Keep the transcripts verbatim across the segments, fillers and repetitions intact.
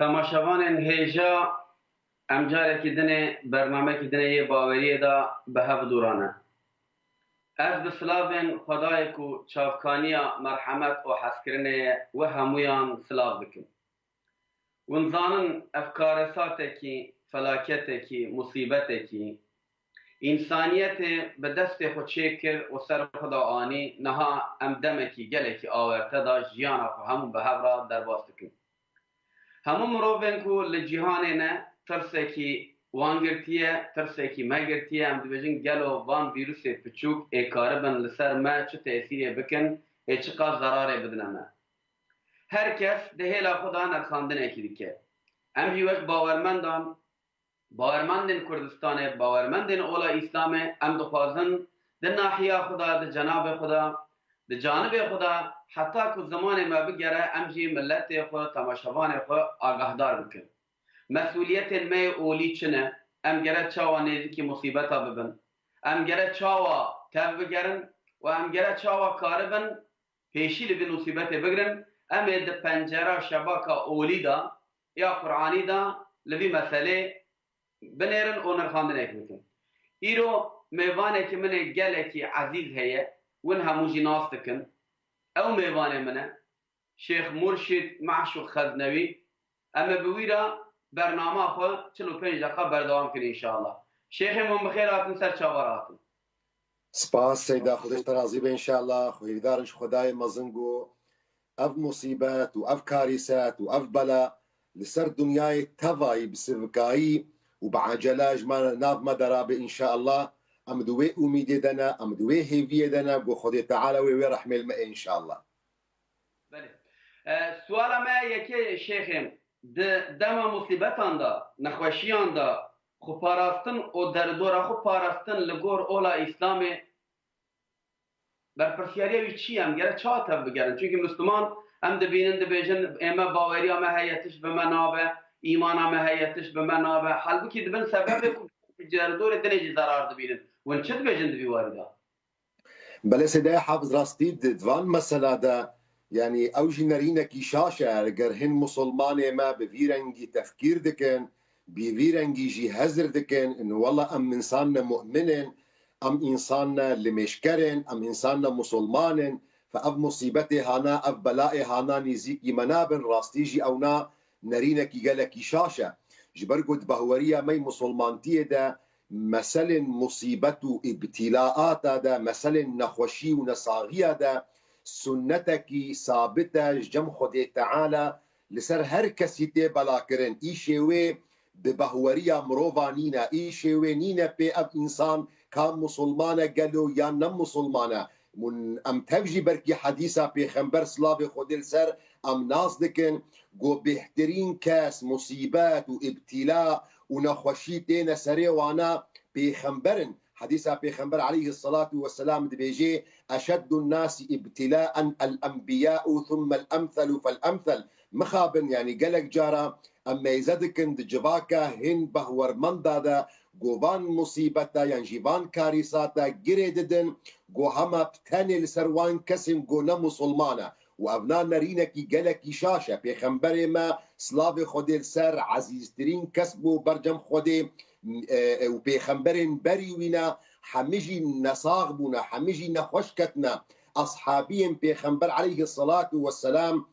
Temaşevanên hêja, em carekî dinê bernamekî dinê yê baweriyê de bi hev dû re ne. Ez bi silavên Xwedayê ku çavkaniya merhemet û hezkirinê ye, we hemûyan silav dikim. Hûn zanin ev karesatekî, felaketekî, musîbetekî, însaniyetê bi destê xwe çêkir û ser xwe de anî, niha em demekî gelekî awerte de jiyana xwe hemû bi hev re derbas dikin. Hemû mirovên ku li cîhanê ne, tirsekî wan girtiye, tirsekî me girtiye, em dibêjin gelo van vîrusê piçûk ê karibin li ser me çi tesîrê bikin, ê çiqas zerarê bidine me. Her kes di hêla xwe de nirxandinekî dike. Em jî wek bawermendan, bawermendên Kurdistanê, bawermendên ola Îslamê, em dixwazin di nahiya xwe de, di cenabê xwe de, di canibê xwe de, heta ku zimanê me bigere, em jî miletê xwe, temaşevanê xwe agahdar bikin. Mesûliyetên me yê olî çi ne? Em gere çawa nêzîkî musîbeta bibin? Em gere çawa tev bigerin û em gere çawa karibin pêşî li vî musîbetê bigrin? Em ê di pencera şebaka olî de ya Quranî de li vî meselê binêrin û nirxandinek bikin. Îro mêvanekî min ê gelekî ezîz heye, win hemû jî nas dikin. Ew mêvanê min e, Şêx Murşîd Meşûq Xeznewî. Em ê bi wî re bernama xwe çil û pênc deqa berdewam kin înşallah. Şêxê min bi xêr hatin, ser çava re hatin. Spas Seyda, Xwedê ji te razî be înşallah. Xwe hêvîdar in ji Xwedayê mezin ku ev musîbet û ev karîset û ev bela li ser dinyayê tevayî bi sivikayî û bi ecele ji me nav me derabe înşallah. Em di wê umîdê de ne, em di wê hêviyê de ne ku Xwedê Teala wê wê rehmê li me ê înşallah. Belê. E, suala me yekê şêxê, di dema musîbetan de, nexweşiyan de, xwe parastin û derdora xwe parastin li gor ola Îslamê, berpirsiyariya wî çi ye? Em gere çawa tev bigerin? Çunkî Misliman em dibînin, dibêjin, ê me baweriya me heye, tişt bi me nabe, îmana me heye, tişt bi me nabe. Halbukî dibin sebebê ku ji derdorê dinê jî zerar dibînin. Hûn çi dibêjin di vî warî de? Belê Seyda Hafiz, rastî di, di van mesela de, yanî ew jî nerînekî şaş e, eger hin musulmanê me bi vî rengî tefkîr dikin, bi vî rengî jî hezir dikin, in wela em însan ne mu'min in, em însan ne limêşker in, em însan ne musulman in, fe ev musîbetê hana, ev belayê hana nîzîkî me nabin, rastî jî ewna nerînekî gelekî şaş e. Ji ber ku di bahweriya me yê musulmantiyê de meselên musîbet û îbtîlaata de, meselên nexweşî û nesaxiya de sunnetekî sabit e ji cem Xwedê Teala li ser her kesî tê belakirin. Îşê wê bi bahweriya mirova nîne, îşê wê nîne pê ev însan ka musulman e gelo yan ne musulman e. Mun-, em tev jî belkî hedîsa Pêxember, silavê Xwedê li ser, em nas dikin, ku bêhtirîn kes musîbet û îbtîla û nexweşî têne serê wana Pêxember in. Hedîsa Pêxember aleyhisselatu vesselam dibêjê, "Eşeddun nasi ibtilaen el enbiya'u thummel emselu fel emsel." Mixabin, yanî gelek cara em meyze dikin di civaka hin behwermenda de, ku van musîbeta yan jî van karîsata girê didin, ku hema bi tenê li ser wan kesên ku ne musulman e. Û evna nerînekî gelekî şaş e. Pêxemberê me, silavê Xwedê li ser, ezîztirîn kes bû ber cem Xwedê, e, e, û pêxemberên berî wî ne, hemî jî nesax bûne, hemî jî nexweş ketine. Eshabiyên Pêxember aleyhisselatu vesselam,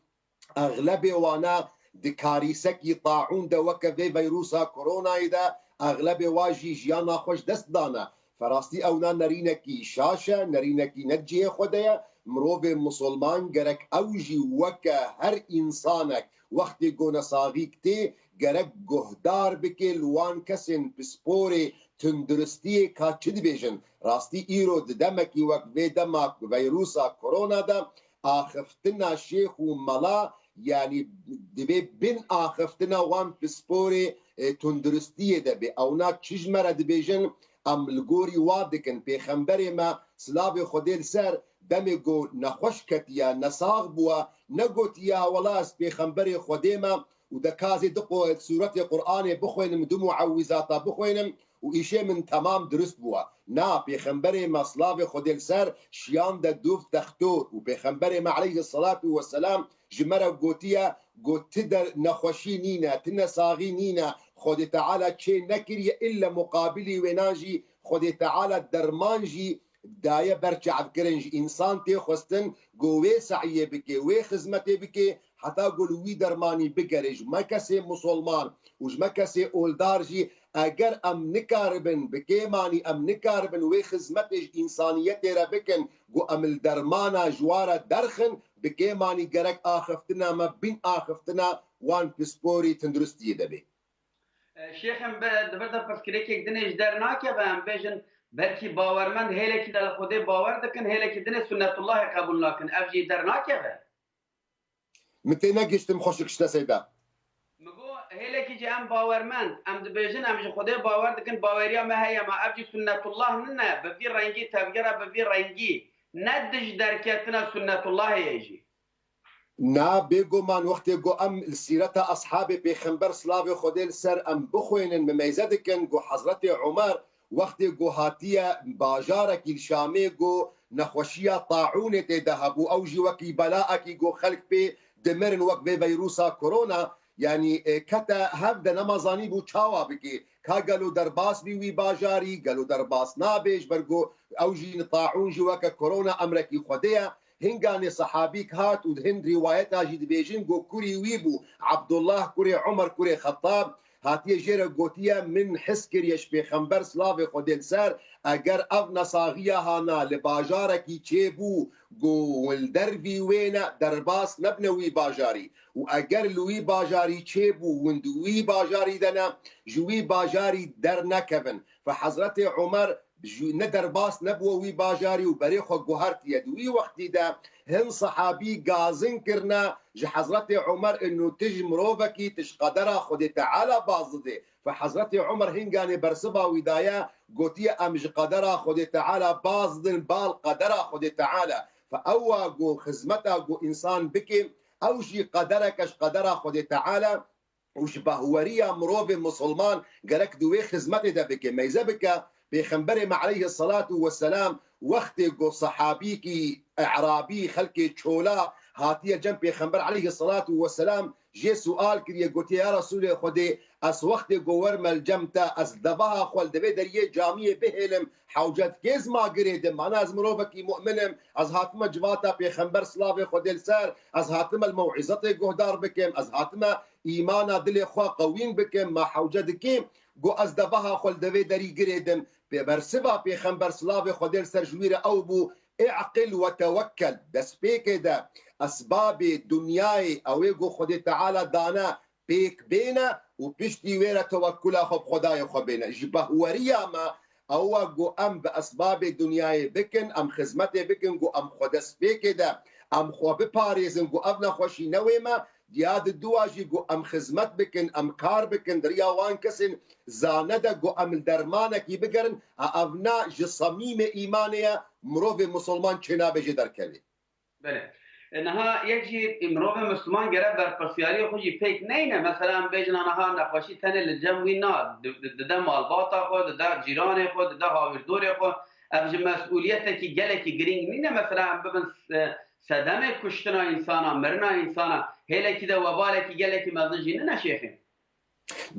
exlebê wana di karîsekî taûn de, weke vê veyrusa koronayê de, exlebê wa jî jiyana xwe ji dest dane. Ferastî ewna nerînekî şaş e, nerînekî ne cihê xwe de ye. Mirovê musulman gerek ew jî weke her însanek wextê ku nesaxîk tê, gerek guhdar bike li wan kesên pisporê tunduristiyê ka çi dibêjin. Rastî îro di demekî wek vê dema veyrusa korona de axiftina şêx û mela, yanî divê bin axiftina wan pisporê, e, tunduristiyê de be. Ewna çi ji me re dibêjin, em li gorî wa dikin. Pêxemberê me, silavê Xwedê li ser, demê ku nexweş ketiye, nesax bûye, negotiye, "Wela ez pêxemberê Xwedê me û de ka ez ê du qo-, sûretê Qur'anê bixwênim, du muewwizata bixwênim û îşê min temam dirust bûye." Na, pêxemberê me, silavê Xwedê li ser, şiyande dûv textor û pêxemberê me aleyhisselatu vesselam ji me re gotiye, Go ti der nexweşî nîne, ti nesaxî nîne, Xwedê Teala çê nekiriye, illa muqabilî wênan jî Xwedê Teala derman jî daye ber çavkirin. Ji însan tê xwestin go wê seyê bike, wê xizmetê bike, heta go li wî dermanî bigere. Ji me kesê musulman û ji me kesê oldar jî eger em nikaribin, bi kêmanî em nikaribin wê xizmetê ji însaniyetê re bikin, go em li dermana ji wa re derxin, bi kêmanî gerek axiftina me, bin axiftina wan pisporî tenduristiyê de bê. E, Şêxim, be, di vir de pirsgirêkek dinê ji der nakeve, em bêjin, belkî bawermend hêlekî de li Xwedê bawer dikin, hêlekî dinê sunnetullahê qebûl nakin. Ev jî der nakeve? Min tê negihiştin xweşik ji te seyda. Min got, hêlekî jî em bawermend, em dibêjin, em ji Xwedê bawer dikin, baweriya me heye, ma ev jî sunnetullah nine, bi vî rengî tevgera, bi vî rengî, ne dij derketina sunnetullahê ye jî. Na, bêguman wextê ku em li sîreta eshabê pêxember, silavê Xwedê li ser, em bixwênin, mimeyze dikin ku Hezretê Omer wextê ku hatiye bajarekî li Şamê ku nexweşiya taûnê tê de hebû, ew jî wekî belaekî ku xelk pê dimirin, wek vê veyrusa korona, yanî, e, kete hev de, nema zanîbû çawa bike. Ka gelo derbas bî wî bajarî, gelo derbas nabe, ji ber ku ew jî taûn jî weke korona emrekî Xwedê ye. Hinganê sehabîk hat û di hin rîwayeta jî dibêjin ku kurî wî bû, Abdullah kurê Omer kurê Xettab, hatiye jê re gotiye, min his kiriye ji pêxember, silavê Xwedê li ser, eger ev nesaxiya hana li bajarekî çêbû, ku hûn li dervî wê ne, derbas nebine wî bajarî. Û eger li wî bajarî çêbû, hûn di wî bajarî de ne, ji wî bajarî dernekevin. Fe Hezretê Omer ji, ne derbas nebû wî bajarî û berê xwe guhertiye. Di wî wextî de hin sehabî gazin kirine ji Hezretê Omer, inu tu ji mirovekî, tu ji qedera Xwedê Teala baz didê. Fe Hezretê Omer hinganê bersiva wî daye, gotiye, em ji qedera Xwedê Teala baz didin, bal qedera Xwedê Teala. Fe ewa ku xizmeta ku însan bike, ew jî qedereke ji qedera Xwedê Teala û ji bahweriya mirovê misilman gerek di wê xizmetê de bike. Meyze bike, Pêxemberê me aleyhisselatu vesselam wextê ku sehabîkî e'rabî, xelkê çola, hatiye cem Pêxember aleyhisselatu vesselam, jê sual kiriye, gotiye, ya Resûlê Xwedê, ez wextê ku werme li cem te, ez deveha xwe li devê deriyê camiyê bihêlim, hewce dikê ez ma girê dim, mana ez mirovekî mu'min im, ez hatime civata Pêxember, silavê Xwedê li ser, ez hatime li mew'izetê guhdar bikim, ez hatime îmana dilê xwe qewîn bikim, ma hewce dikê ku ez deveha xwe li devê derî girê dim. Pê bersiva Pêxember, silavê Xwedê li ser, ji wî re ew bû, "I'qil ve tewekkel", destpêkê de esbabê dinyayê, ew ê ku Xwedê Teala dane, pêk bêne û piştî wê re tewekkula xwe bi Xwedayê xwe bêne. Ji bahweriya me ew e ku em bi esbabê dinyayê bikin, em xizmetê bikin ku em xwe destpêkê de, em xwe biparêzin ku ev nexweşî newê me, diya di dua jî ku em xizmet bikin, em kar bikin, di riya wan kesên zane de ku em li dermanekî bigerin, ha ev ne ji semîmê îmanê ye, mirovê misilman çênabe jê derkeve. Belê. E, niha yek jî mirovê Misliman gere berpirsiyariyê xwe jî pêk neyne. Mesela em bêjin, niha nexweşî tenê li cem wî na, di-, di-, dide malbata xwe, dide cîranê xwe, dide hawirdorê xwe. Ev ji mesûliyetekî gelekî girîng nîne. Mesela em bibin, e, sedemê kuştina însana, mirina însana, hêlekî de webalekî gelekî mezin jî nine, şêxê?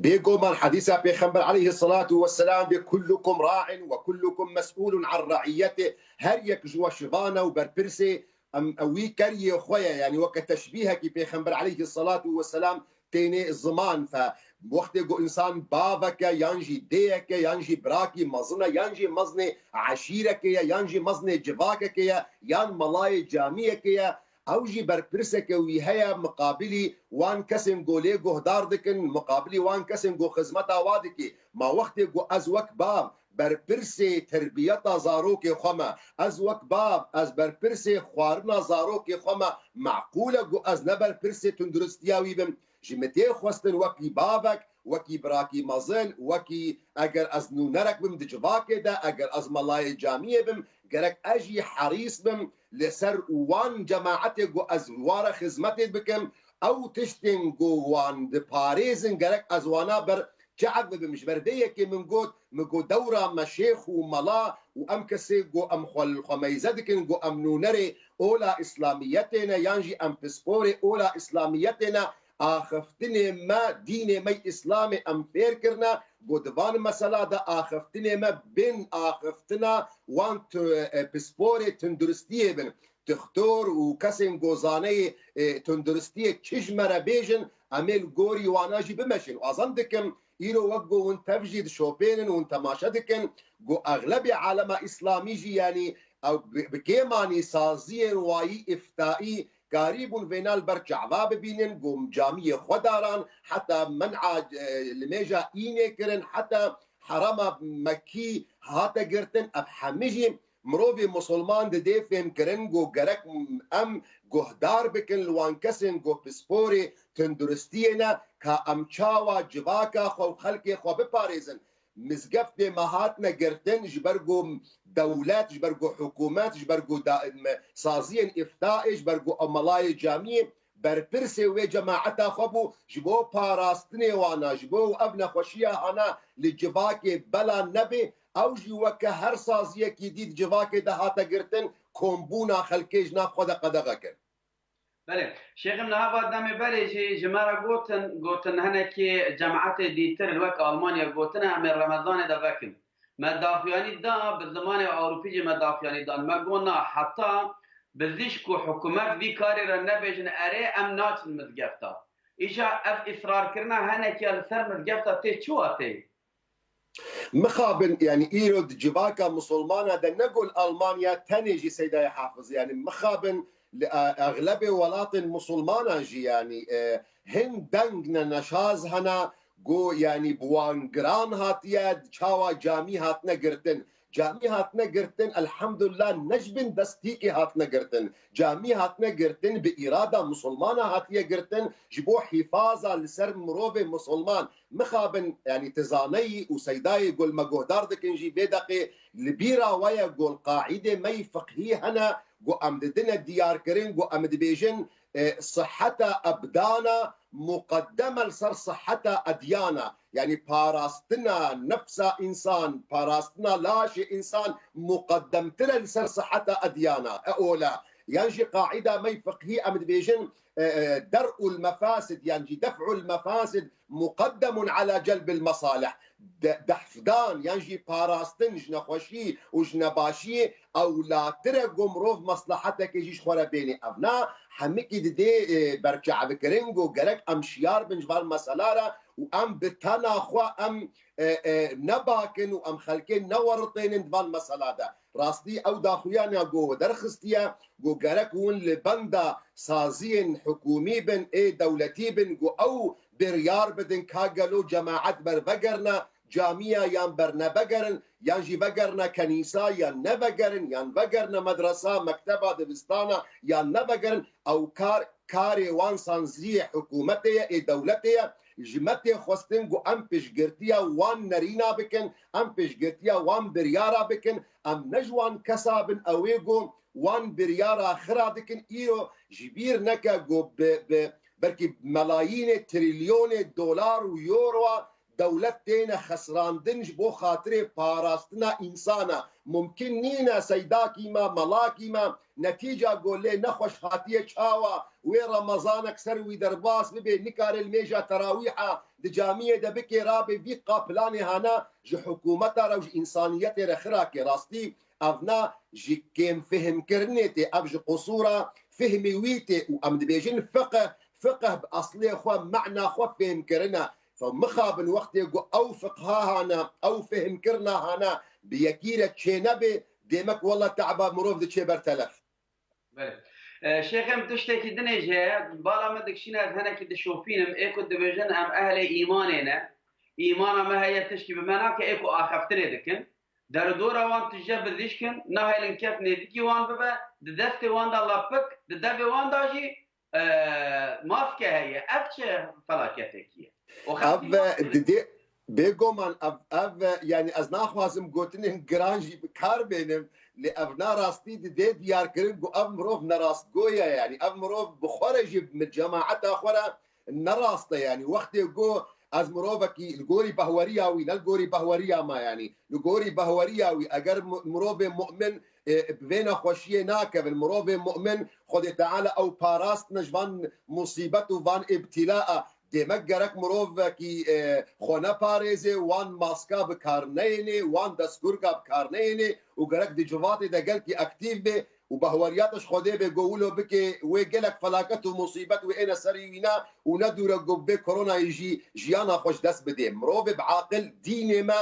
Bêguman hedîsa Pêxember aleyhisselatu vesselam bê, "Kullukum ra'in ve kullukum mes'ulun an ra'iyetih." Her yek ji we şivan e û berpirsê, em, ew wî keriyê xwe ye. Yanî weke teşbîhekî Pêxember aleyhisselatu vesselam tênê ziman fe. Wextê ku însan bavek e, yan jî dêyek e, yan jî birakî mezin e, yan jî mezinê eşîrekê ye, yan jî mezinê civakekê ye, yan melayê camiyekê ye, ew jî berpirseke wî heye miqabilî wan kesên ku lê guhdar dikin, miqabilî wan kesên ku xizmeta wa dike. Ma wextê ku ez wek bav berpirsê terbiyeta zarokê xwe me, ez wek bav, ez berpirsê xwarina zarokê xwe me, meqûl e ku ez ne berpirsê tunduristiya wî bim. Ji min tê xwestin wekî bavek, wekî birakî mezin, wekî eger ez nûnerek bim di civakê de, eger ez melayê camiyê bim, gerek ez jî herîs bim li ser wan cemaetê ku ez wa re xizmetê bikim, ew tiştên ku wan diparêzin gerek ez wana ber çav bibim. Ji ber vê yekê min got, min got dewra me şêx û mela û em kesê ku em xwe li xwe meyze dikin, ku em nûnerê ola îslamiyetê ne, yan jî em pisporê ola îslamiyetê ne, axiftinê me, dînê me Îslamê em fêr kirine, ku di van mesela de axiftinê me bin axiftina wan tu-, e, pisporê tunduristiyê bin. Tixtor û kesên ku zaneyê, e, tunduristiyê çi ji me re bêjin, em ê li gorî wana jî bimeşin. Wazan dikim, îro wek ku hûn tev jî dişopênin, hûn temaşe dikin, ku exlebê alema Îslamî jî, yanî ew bi, bi kêmanî saziyên wayî îftaî karîbûn vêna li ber çava bibînin, ku camiyê xwe daran, heta men'a, e, limêja înê kirin, heta herema Mekkî hate girtin, ev hemî jî mirovê musulman didê fêmkirin ku gerek em guhdar bikin li wan kesên ku pisporê tunduristiyê ne, ka em çawa civaka xwe û xelkê xwe biparêzin. Mizgeftê me hatine girtin ji ber ku dewlet, ji ber ku hikûmet, ji ber ku da-, me-, saziyên îftaê, ji ber ku ew melayê camiyê berpirsê wê cemaeta xwe bû, ji bo parastinê wana, ji bo ev nexweşiya hana li civakê bela nebe, ew jî weke her saziyekî dî di civakê de hate girtin, kombûna xelkê ji nav xwe de qedexe kir. Belê. Şêxim niha va demê berê jî ji me re gotin, gotin hinekî cemaetê dîtir wek Almanya gotine, em ê Remezanê de vekin. Me daxuyanî da, bi zimanê Ewropî jî me daxuyanî dan. Me got na, heta bizîşk û hikûmet vî karê re nebêjin, erê, em naçin mizgefta. Îja ev israrkirina hinekî ya li ser mizgefta tê çi wateyê? Mixabin, yanî îro di civaka musulmana de ne ku li Almanya tenê jî Seydayê Hafiz, yanî mixabin li, e, exlebê welatên musulmanan jî, yanî, e, hin deng ne neşaz hena ku, yanî, bi wan giran hatiye, çawa camî hatine girtin. Camî hatine girtin, elhamdulillah, ne ji bin destîkê hatine girtin. Camî hatine girtin, bi îrada musulmana hatiye girtin, ji bo hîfaza li ser mirovê musulman. Mixabin, yanî, tu zaneyî û Seydayê ku li me guhdar dikin jî vê deqê li bîra we ye ku li qaîdê me yî fiqhî hene ku em didine diyarkirin ku em dibêjin, e, siheta ebdana muqeddeme li ser siheta edyana. Yanî parastina nefsa însan, parastina laşê însan muqeddemtir e li ser siheta edyana. E ola. Yan jî qaîda me yî fiqhî em dibêjin, e, e, der'ul mefasid, yan jî def'ul mefasid muqeddemun ala celbil mesalih. De-, dehfdan, yan jî parastin ji nexweşî û ji nebaşiyê ewlatir e ku mirov meslehetekê jî ji xwe re bênê. Ev na hemikî didê, e, berçavkirin ku gerek em şiyar bin ji van mesela re û em bi tena xwe em, e, e, nebakin û em xelkê neweritênin di van mesela de. Rastî ew daxuyaniya ku we derxistiye, ku gerek hûn li benda saziyên hikûmî bin, ê dewletî bin, ku ew biryar bidin ka gelo cemaet bervegerine camiya yan bernevegerin, yan jî vegerine kenîsa, yan nevegerin, yan vegerine medresa, mekteba, dibistana, yan nevegerin. Ew kar, karê wan saziyê hikûmetê ye, ê dewletê ye. Ji me tê xwestin ku em piştgirtiya wan nerîna bikin, em piştgirtiya wan biryara bikin. Em ne ji wan kesa bin ew ê ku wan biryara xira dikin. Îro ji bîr neke ku bi, bi belkî melayînê, trîlyonê dolar û euro dewlet têne xesrandin ji bo xatirê parastina însana. Mumkin nîne seydakî me, melakî me, netîca ku lê nexweş hatiye çawa wê Remazanek ser wî derbas bibe, nikare li mêja terawîha di camiyê de bikê, rabe vî qa planê hana ji hikûmeta re û ji însaniyetê re xira ke. Rastî ev na ji kêmfihmkirinê tê, ev ji qusûra fihmê wî tê û em dibêjin fiqh, fiqh bi eslê xwe, mena xwe fêhmkirin e. Fe mixabin wextê ku ew fiqha hane, ew fihmkirina hane bi yekî re çênebe, demek wela te'ba mirov diçe ber telef. Belê. E, Şêxê min tiştekî dinê jî heye, bala min dikişîne ez henekî dişopînim, ê ku dibêjin em ehlê îmanê ne, îmana me heye tişkî bi me nake, ê ku axeftinê dikin. Derûdora wan tije bizîşk in, nahêlin kes nêzîkî wan bibe, di destê wan de lepik, di devê wan de jî, e, maske heye. Ev çi felaketekî ye? Û Ev, xelkî e, didê, bêguman ev, ev, e, yanî ez naxwazim gotinên giran jî bi kar bênim, lê ev na rastî didê diyarkirin ku ev mirov nerastgo ye, yanî ev mirov bi xwe re jî, bi cemaeta xwe re ne rast e, yanî wextê ku ez mirovekî li gorî behweriya wî, ne li gorî behweriya me, yanî li gorî behweriya wî, eger mi-, mirovê mu'min e, bi vê nexweşiyê nakevin. Mirovê mu'min Xwedê Teala ew parastine ji van musîbet û van îbtîlaa. Demek gerek mirovekî, e, xwe neparêze, wan maska bi kar neyênê, wan destgurga bi kar neyênê û gerek di civatê de gelkî aktîf be û bahweriyata ji Xwedê be, go wilo bike, wê gelek felaket û musîbet wê êne serî wîna û ne dûre go bê koronayê jî jiyana xwe ji dest bidê. Mirovê bi aqil, dînê me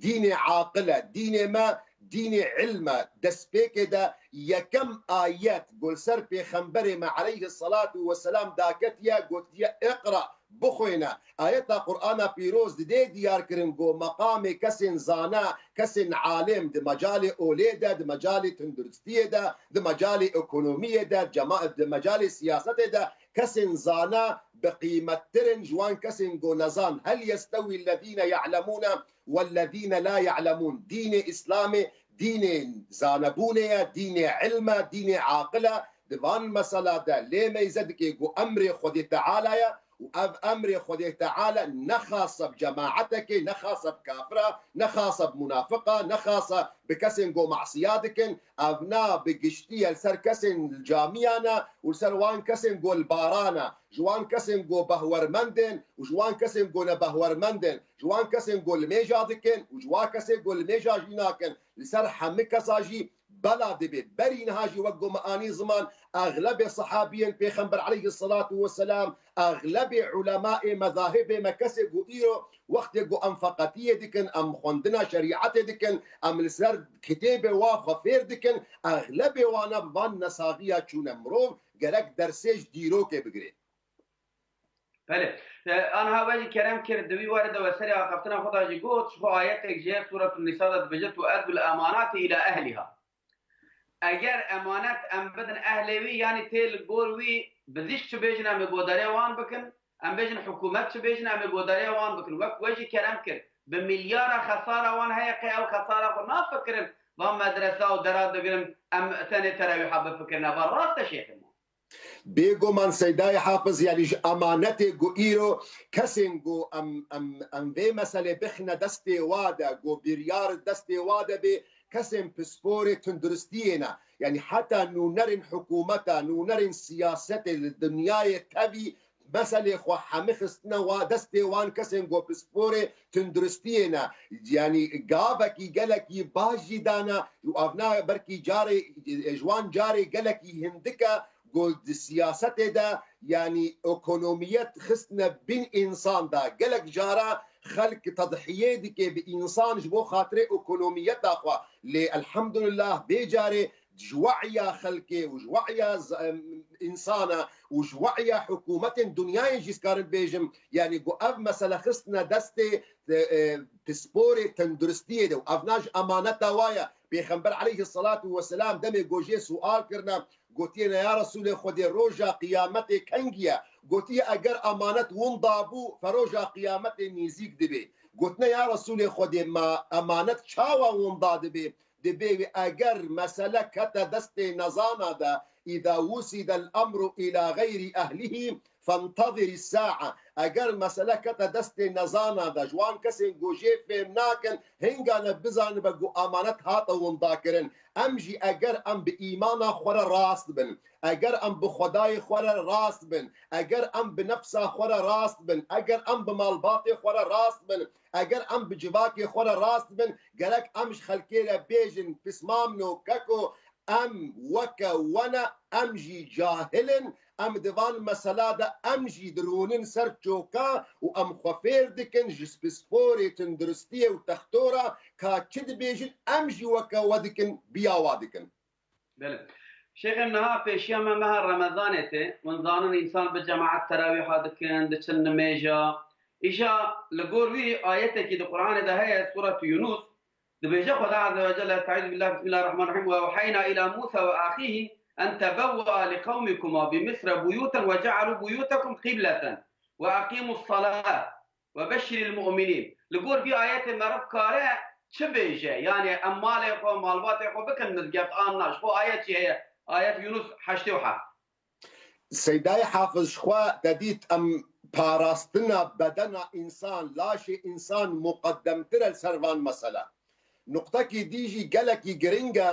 dînê aqil e, dînê me dînê ilm e. Destpêkê de yekem ayet go li ser Pêxemberê me aleyhisselatu vesselam daketiye, gotiye, "Iqra", bixwêne. Ayeta Qur'ana Pîroz didê diyar kirin ku meqamê kesên zana, kesên alim di mecalê olê de, di mecalê tunduristiyê de, di mecalê ekonomiyê de, cema-, di mecalê siyasetê de kesên zana bi qîmettir in ji wan kesên ku nezan. "Hel yestewî ellezîne ya'lemûne wellezîne la ya'lemûn." Dînê Îslamê dînê zanebûnê ye, dînê ilm e, dînê aqil e. Di van mesela de lê meyze dike ku emrê Xwedê Teala ye û ev emrê Xwedê Teala ne xasa bi cemaetekê, ne xasa bi kafira, ne xasa bi munafiqa, ne xasa bi kesên ku masiya dikin. Ev na bi giştî ye li ser kesên li camiyan e û li ser wan kesên ku li baran e, ji wan kesên ku behwermend in û ji wan kesên ku ne behwermend in, ji wan kesên ku limêja dikin û ji wan kesên ku limêja jî nakin. Li ser hemî kesa jî bela dibe. Berî niha jî wek ku me anî ziman, exlebê sehabiyên Pêxember aleyhisselatu vesselam, exlebê ulemaê mezahibê me, kesê ku îro wextê ku em feqetiyê dikin, em xwendina şerîetê dikin, em li ser kitêbê wa xwe fêr dikin, exlebê wana bi van nesaxiya çûne. Mirov gerek dersê ji dîrokê bigire. Belê. E, anha we jî kerem kir, di wî warê de we serê axaftina xwe de jî got, ji xwe ayetek jê Sûretun Nîsa de dibêje, "Tu'eddul emanati ila ehliha." Eger emanet em bidin ehlê wî, yanî tê li gor wî bizîşk çi bêjin, em ê godarê wan bikin, em bêjin hikûmet çi bêjin, em ê godarê wan bikin. Wek we jî kerem kir, bi milyara xesara wan heye, qey ew xesara xwe nafikirin, van medresa û dera digirin, em tenê terawîha bifikirine. Van rast e şêxê me. Bêguman Seydayê Hafiz, yanî ji emanetê ku îro kesên ku em, em, em vê meselê bixine destê wa de, ku biryar destê wa de bê, kesên pisporê tunduristiyê ne. Yanî heta nûnerên hikûmeta, nûnerên siyasetê li dinyayê tevî meselê xwe hemî xistine wa destê wan kesên ku pisporê tunduristiyê ne. Yanî gavekî gelekî baş jî dane û ev na belkî carê, ji wan carê gelekî hindik e, ku di siyasetê de, yanî ekonomiyet xistine bin însan de. Gelek cara xelk tedhiyê dike bi însan ji bo xatirê ekonomiyeta xwe. Lê elhamdulillah vê carê ji we'ya xelkê û ji we'ya z-, em, însana û ji we'ya hikûmetên dinyayê jî, dikarim bêjim, yanî ku ev mesele xistine destê, e, e, pisporê tenduristiyê de û ev na ji emaneta wa ye. Pêxember aleyhisselatu vesselam demê ku jê sual kirine, gotiye ne, "Ya Resûlê Xwedê, roja qiyametê kengî ye?" Gotiye, "Eger emanet winda bû, fe roja qiyametê nêzîk dibe." Gotine, "Ya Resûlê Xwedê, ma emanet çawa winda dibe?" Dibê wê, eger mesele kete destê nezana de, "Îza wusida el-emru ila xeyrî ehlihî, fentezirî sa'a." Eger mesele kete destê nezana de, ji wan kesên ku jê fêm nakin, hingane bizanibe ku emanet hate windakirin. Em jî eger em bi îmana xwe re rast bin, eger em bi Xwedayê xwe re rast bin, eger em bi nefsa xwe re rast bin, eger em bi malbatê xwe re rast bin, eger em bi civakê xwe re rast bin, gerek em ji xelkê re bêjin, "Pismamno keko, em weke we ne, em jî cahil in, em di van mesela de em jî dirûnin ser çoka û em xwe fêr dikin ji pisporê tunduristiyê û textora, ka çi dibêjin, em jî weke we dikin, biya wa dikin." Belê. Şêxê, niha pêşiya me meha Remezanê tê. Hûn zanin însan bi cemaet terawîha dikin, diçin nimêja. Îja li gor wî ayetekî di Qur'anê de heye, Sûretu Yunus, dibêje Xweda Azze ve Celle, Estaizu billah, Bismillahirrahmanirrahim. "Ve evheyna ila Musa ve ahîhî en tebewwea li qewmikuma bi Misre buyûten ve cealû buyûtekum qibleten ve eqîmus salâ ve beşşiril mu'minîn." Li gor vî ayetê meriv kare çi bêje? Yanî em malê xwe, malbatê xwe bikin mizgeft an na? Ji xwe ayet jî heye. Ayet Yunus heştê û heft. Seydayê Hafiz, ji xwe te dît em parastina bedena însan, laşê însan muqeddemtir e li ser van mesele. Nuqtekî dî jî gelekî giring e,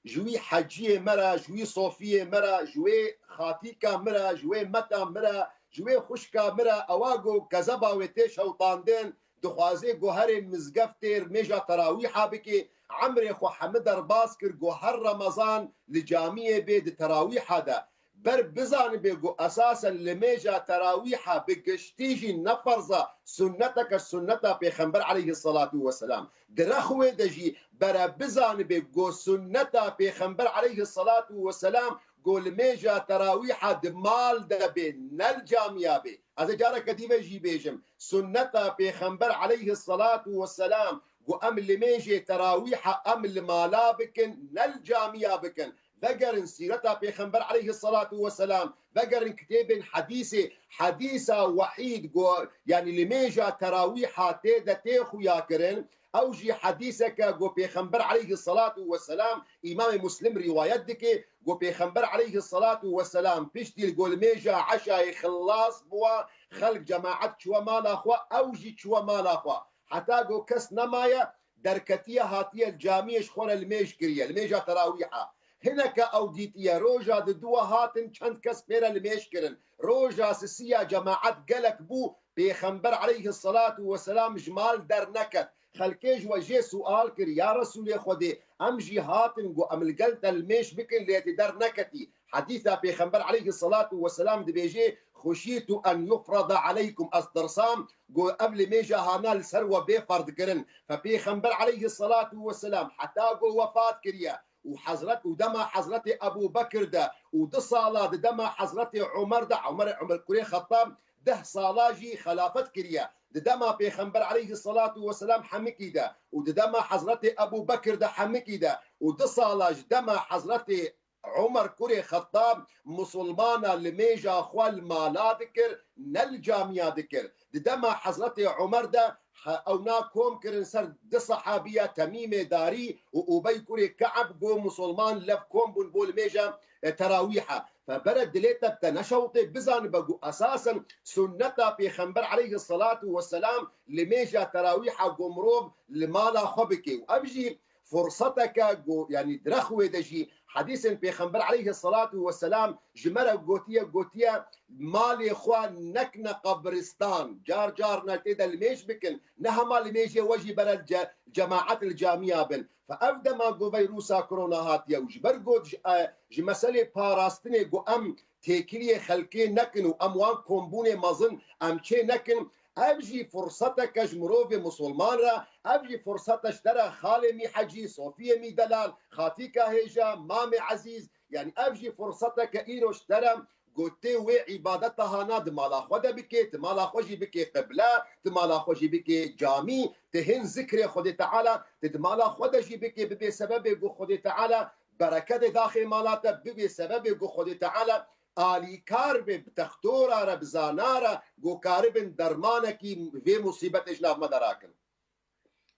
ji wî heciyê me re, ji wî sofiyê me re, ji wê xatîka me re, ji wê meta me re, ji wê xwişka me re, ewa ku kezeba wê tê şewtandin, dixwaze ku herê mizgeftê mêja terawîha bike, emrê xwe hemî derbas kir ku her Remezan li camiyê bê di terawîha de. Ber bizanibe ku esasen limêja terawîha bi giştî jî ne ferz e, sunneteke sunneta Pêxember aleyhisselatu vesselam. Di rex wê de jî bere bizanibe ku sunneta Pêxember aleyhisselatu vesselam ku limêja terawîha di mal de bê, ne li camiya bê. Ez ê careke dî ve jî bêjim, sunneta Pêxember aleyhisselatu vesselam ku em limêjê terawîha em li mala bikin, ne li camiya bikin. Vegerin sîreta Pêxember aleyhisselatu vesselam, vegerin kitêbên hedîsê, hedîsa wehîd ku, yanî limêja terawîha tê de tê xuya kirin, ew jî hedîseke ku Pêxember aleyhisselatu vesselam, Îmamê Muslim rîwayet dike, ku Pêxember aleyhisselatu vesselam piştî ku limêja eşayê xilas bûwa, xelk cemaet çûwe mala xwe, ew jî çûwe mala xwe. Heta ku kes nemaye, derketiye hatiye camiyê ji xwe re limêj kiriye, limêja terawîha. Hineke ew dîtiye, roja di dû hatin çend kes pê re limêj kirin. Roja sisiya cemaet gelek bû, Pêxember aleyhisselatu vesselam ji mal derneket. Xelkê ji we jê sual kir, ya Resûlê Xwedê, em jî hatin ku em li gel te limêj bikin, lê tu derneketî. Hedîsa Pêxember aleyhisselatu vesselam dibêje, "Xuşîtu en yufrada aleykum", ez tirsam ku ev limêja hana li ser we bê ferd kirin. Fe Pêxember aleyhisselatu vesselam heta ku wefat kiriye û Hezret, û dema Hezretê Ebû Bekir de û du sala di dema Hezretê Omer de, Omer, Omer kurê Xettab deh sala jî xelafet kiriye. Di dema Pêxember aleyhisselatu vesselam hemikî de û di dema Hezretê Ebû Bekir de hemikî de û du sala ji dema Hezretê Omer kurê Xettab musulmana limêja xwe li mala dikir, ne li camiya dikir. Di dema Hezretê Omer de he-, ewna kom kirin ser du sehabiya Temîmê Darî û Ubey kurê Ke'b, ku musulman lev kom bûn bo limêja, e, terawîha. Fe bere dilê te te neşewtê, bizanibe ku esasen sunneta Pêxember aleyhisselatu vesselam limêja terawîha ku mirov li mala xwe bike. Û ev jî furseteke ku, yanî di rex wê de jî hedîsên Pêxember aleyhisselatu vesselam ji me re gotiye, gotiye, "Malê xwe nekine qebristan, car car ne tê de limêj bikin, ne hema limêjê we jî bere ce-, cemaet li camiya bin." Fe ev dema ku veyrusa korona hatiye û ji ber got ji, e, ji meselê parastinê ku em têkiliyê xelkê nekin û em wan kombûnê mezin em çê nekin, ev jî furseteke ji mirovê musulman re, ev jî fursete ji te re xalê mî hecî, sofiyê mî delal, xatîka hêja, mamê ezîz, yanî ev jî furseteke îro ji te re ku tê wê îbadeta hana di mala xwe de bikê, ti mala xwe jî bikê qible, ti mala xwe jî bikê camî, ti hin zikrê Xwedê Teala, ti di mala xwe de jî bikê, bibê sebebê ku Xwedê Teala bereketê daxê mala te, bibê sebebê ku Xwedê Teala alîkar be, bi textora re, bi zana re, ku karibin dermanekî vê musîbetê ji nav me de rakin.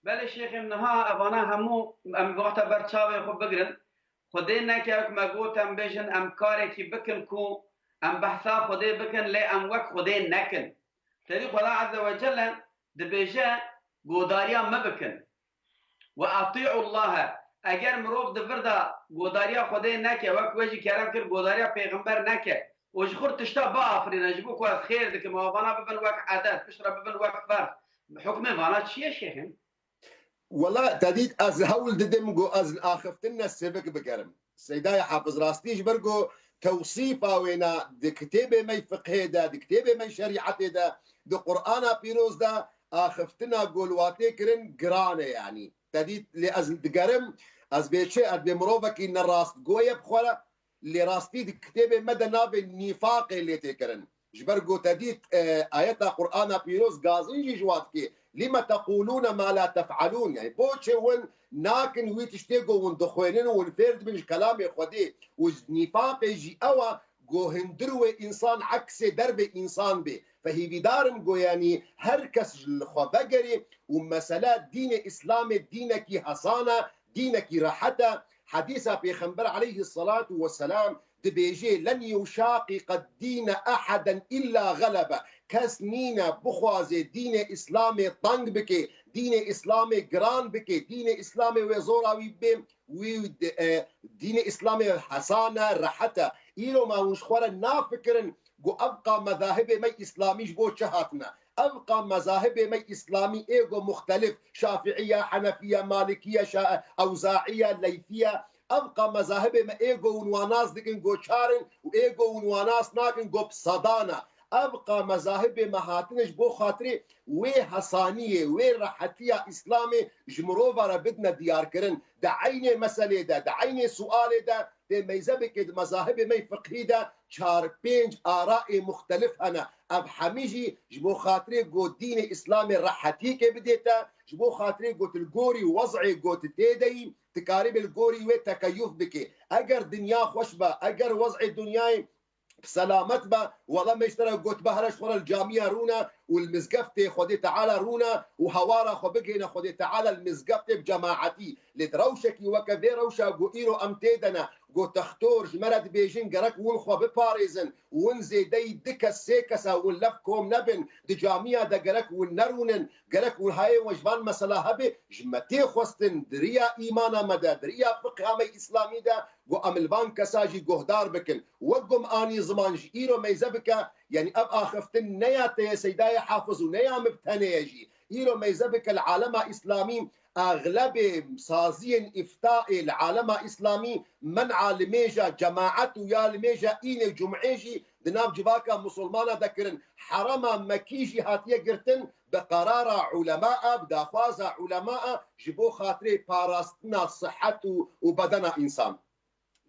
Belê şêxê min, niha evana hemû em wexta ber çavê xwe bigirin. Xwedê neke, wek me got, em bêjin, em karekî bikin ku em behsa Xwedê bikin, lê em wek Xwedê nekin. Tevî Xweda Azze ve Celle dibêje, "Godariya min bikin." "Ve ati'u Allahe." Eger mirov di vir de godariya Xwedê neke, wek we jî kerem kir, godariya pêxember neke û ji xwe tişta biafirîne, ji bo ku ez xêr dikim, ew vana bibin wek edet, piştre bibin wek ferz. Hukmê vana çi ye şêxin? Wela, te dît ez hewl didim ku ez li axiftin ne sivik bigerim. Seydayê Hafiz rastî ji ber ku tewsîfa wêna di kitêbê me fiqhê de, di kitêbê me şerîetê de, di Qur'ana pîroz de axiftina ku li wa tê kirin giran e yanî. Te dît lê ez digerim, ez bê çi, ez bê mirovekî ne rastgoye bi xwe re, lê rastî di kitêbê me de navê nîfaqê lê tê kirin. Ji ber ku te dît, e, ayeta Qur'ana pîroz gazin jî ji wa dikê. "Lime teqûlûne ma la tef'elûn." Yanî boçê win nakin wî tiştê ku win dixwênin û win fêr dibin ji kelamê Xwedê. Û nîfaqê jî ew e ku hundir wê însan eksê derbê însan bê. Fe hîvîdar im ku yanî her kes ji li xwe vegerê û mesele dînê Îslamê dînekî hesan e, dînekî rehet e. Hedîsa Pêxember aleyhisselatu vesselam dibêje, "Len yuşaqiqe dîne eheden illa galebe." Kes nîne bixwaze dînê Îslamê teng bike, dînê Îslamê giran bike, dînê Îslamê wê zora wî bê, Wî di-, e, dînê Îslamê hesan e, rehet e. Îro ma hûn ji xwe re nafikirin ku ev qa mezahibê me Îslamî ji bo çi hatine? Ev qa mezahibê me Îslamî ê ku muxtelif, Şafiiye, Henefiye, Malikiye, Şa-, Ewzaîye, Leysiye, ev qa mezahibê me ê ku hûn wan nas dikin ku çar in û ê ku hûn wan nas nakin ku bi sedan e. Ev qa mezahibê me hatine ji bo xatirê wê hesaniyê, wê rehetiya Îslamê ji mirova re bidine diyarkirin. Di eynê meselê de, di eynê sualê de, tê meyze bike di mezahibê me fiqhî de çar pênc arayê muxtelif hene. Ev hemî jî ji bo xatirê ku dînê Îslamê rehetiyekê bidê te, ji bo xatirê ku tu li gorî wez'ê ku tu tê de yî, tu karî bê li gorî wê tekeyuf bikê. Eger dinya xweş be, eger wez'ê dinyayê bi selamet be, wela me ji te re got, be here ji xwe re li camiya rûne û li mizgeftê Xwedê Teala rûne û hewara xwe bigihîne Xwedê Teala li mizgeftê bi cemaetî. Lê di rewşekî weke vê rewşa ku îro em tê de ne, ku textor ji me re dibêjin gerek hûn xwe biparêzin, hûn zêdeyî du kes, sê kes e, hûn lev kom nebin, di camiya de gerek hûn nerûnin, gerek hûn hayê we ji van mesela hebe, ji me tê xwestin di riya îmana me de, di riya fiqha me Îslamî de, ku em li van kesa jî guhdar bikin. Wek ku min anî ziman jî îro meyze bike, yanî ev axiftin ne ya te ye Seydayê Hafiz û ne ya min bi tenê ye jî. Îro meyze bike li alema Îslamî exlebê saziyên îftaê li alema Îslamî men'a limêja cemaet û ya limêja înê cum'ê jî di nav civaka musulmana de kirin. Herema Mekî jî hatiye girtin bi qerara ulema, bi daxwaza ulema ji bo xatirê parastina sihet û, û bedena însan.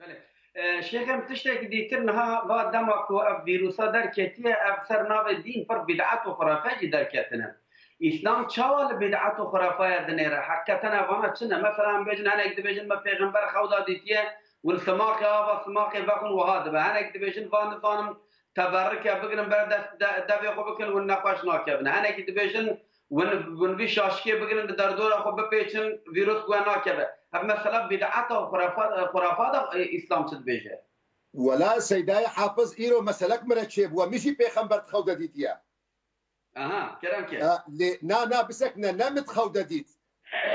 Belê. E, Şêxê min tiştekî dîtir niha va dema ku ev vîrusa derketiye, ev ser navê dîn pir bid'et û xurafe jî derketine. Îslam çawa li bid'et û xurafaya dinêre? Heqîqeten evana çi ne? Mesela em bêjin, hinek dibêjin me pêxember xew da dîtiye, hûn simaqê ava simaqê vexwin wiha dibe. Hinek dibêjin va nizanim teberrike bigirin ber dest de-, devê xwe bikin hûn nexweş nakevin. Hinekî dibêjin hûn, hûn vî şaşikê bigirin li derdora xwe bipêçin vîrus we nakeve. Ev mesela bid'eta û xurafa-, xurafata, e, Îslam çi dibêje? Wela Seydayê Hafiz îro meselek min re çêbû, min jî pêxember di xew de dîtiye. Aha, kerem ke. Ha, lê na, na, bisekne, ne min di xew de dît.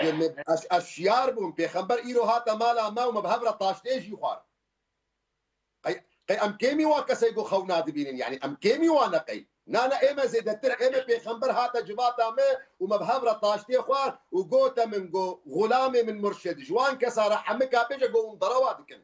Lê min, ez, ez şiyar bûm, pêxember îro hate mala me û me bi hev re taştê jî xwar. Qey, qey em kêmî wa kesê ku xew nadibînin, yanî em kêmî wa ne qey? Na, na, ê me zêdetir, ê me pêxember hate civata me û me bi hev re taştê xwar û gote min ku, xulamê min murşid, ji wan kesa re hemika bêje ku hûn derewa dikin.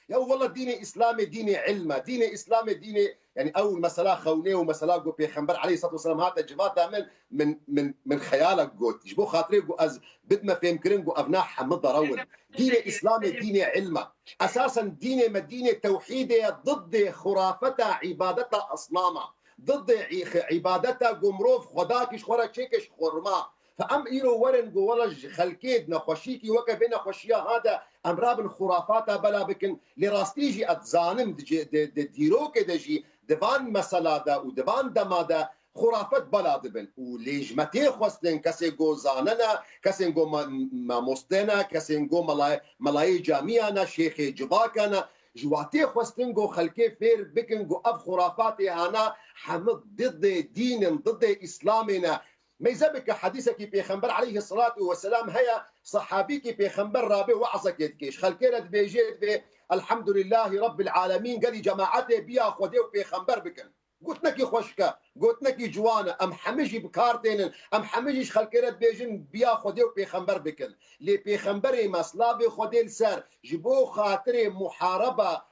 Ya wela dînê Îslamê dînê ilm e, dînê Îslamê dînê, yanî ew mesela xewnê û mesela ku pêxember aleyhisselatu vesselam hate civata min, min, min, min xeyalek got. Ji bo xatirê ku ez bidme fêmkirin ku ev na hemî derew in. Dînê Îslamê dînê ilm e. Esasen dînê me dînê tewhîdê ye, diddê xurafeta îbadeta esnama. Diddê î-, îbadeta ku mirov xwedakî ji xwe re çêke ji xurma. Fe em îro werin ku wela ji xelkê di nexweşîkî weke vê nexweşiya ha de em rabin xurafata bela bikin. Lê rastî jî ez dizanim di cê-, di, di dîrokê de jî di van mesela de û di van dema de xurafet bela dibin. Û lê ji me tê xwestin kesên ku zanene, kesên ku ma-, mamoste ne, kesên ku melay-, melayê camiya ne, şêxê civaka ne, ji wa tê xwestin ku xelkê fêr bikin ku ev xurafatê hana hemî didê dîn in, didê Îslamê ne. Meyze bike hedîsekî Pêxember aleyhisselatu vesselam heye, sehabîkî Pêxember rabê we'zekê dike. Ji xelkê re dibêjê dibê, "Elhamdulillahî Rabbil alemîn, gelî cemaetê biya Xwedê û Pêxember bikin." Gotinekî xweşik e, gotinekî ciwan e, em hemî jî bi kar tênin, em hemî jî ji xelkê re dibêjin, "Biya Xwedê û Pêxember bikin." Lê Pêxemberê me, slavê Xwedê li ser, ji bo xatirê muhareba